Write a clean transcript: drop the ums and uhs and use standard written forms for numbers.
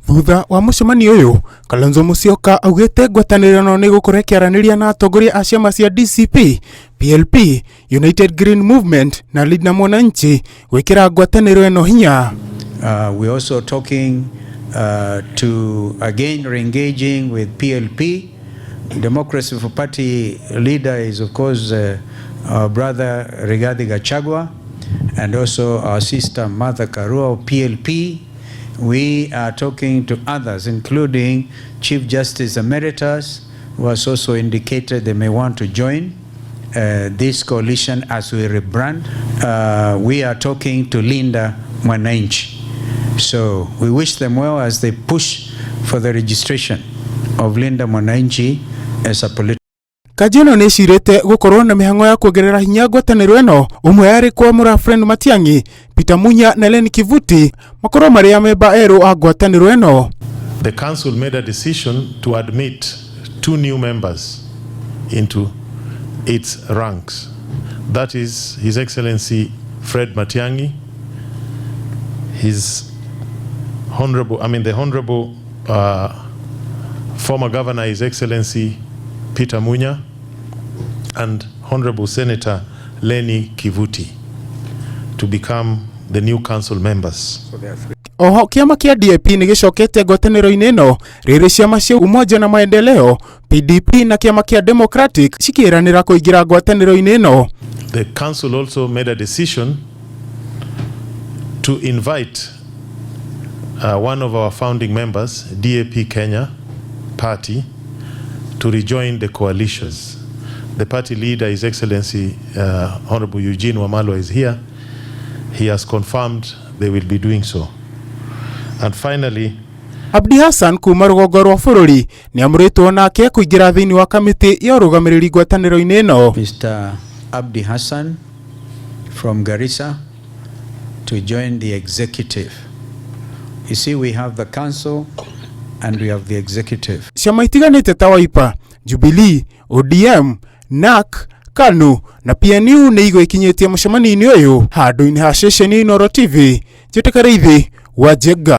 Thutha wa mũcemanio ũyũ, Kalonzo Musyoka augĩte ngwatanĩro ĩno nĩ ĩgũkorwo ĩkĩaranĩria na atongoria a ciama cia DCP, PLP, United Green Movement na Linda Mwananchi gwĩkĩra ngwatanĩro ĩno hinya. We're also talking to again re-engaging with PLP. Democracy for Party leader is, of course, our brother Rigathi Gachagua and also our sister Martha Karua of PLP. We are talking to others, including Chief Justice Emeritus, who has also indicated they may want to join this coalition as we rebrand. We are talking to Linda Mwananchi. So we wish them well as they push for the registration of Linda Mwananchi as a political Kanjũ ĩno nĩ ĩcirĩte gũkorwo na mĩhang'o ya kuongerera hinya ngwatanĩro ĩno, ũmwe arĩ kwamũra Fred Matiang'i, Peter Munya na Lenny Kivuti makorwo marĩ amemba erũ a ngwatanĩro ĩno. The council made a decision to admit two new members into its ranks. That is His Excellency Fred Matiang'i, His Honorable, I mean the Honorable former Governor, His Excellency Peter Munya, and Honorable Senator Lenny Kivuti to become the new council members. Oho kĩama kĩa DAP nĩ gĩcokete ngwatanĩro-inĩ ĩno rĩrĩ ciama cia Umoja na Maendeleo, PDP na kĩama kĩa Democratic cikĩranĩra kũingĩra ngwatanĩro-inĩ ĩno. The council also made a decision to invite one of our founding members, DAP Kenya Party, to rejoin the coalitions. The party leader, His Excellency Honorable Eugene Wamalwa, is here. He has confirmed they will be doing so. And finally, Abdi Hassan kuma rũgongo rwa bũrũri nĩ amũrĩtwo nake kũingĩra thĩinĩ wa kamĩtĩ ya ũrũgamĩrĩri ngwatanĩro-inĩ ĩno. Mr. Abdi Hassan from Garissa to join the executive. You see, we have the council and we have the executive. Ciama itiganĩte ta Wiper, Jubilee, ODM, NARC, KANU na PNU nĩ igwĩkinyĩtie mũcemanio-inĩ ũyũ handũ-inĩ ha ceceni Inooro TV. Njĩtĩka Rĩithi wa Njenga.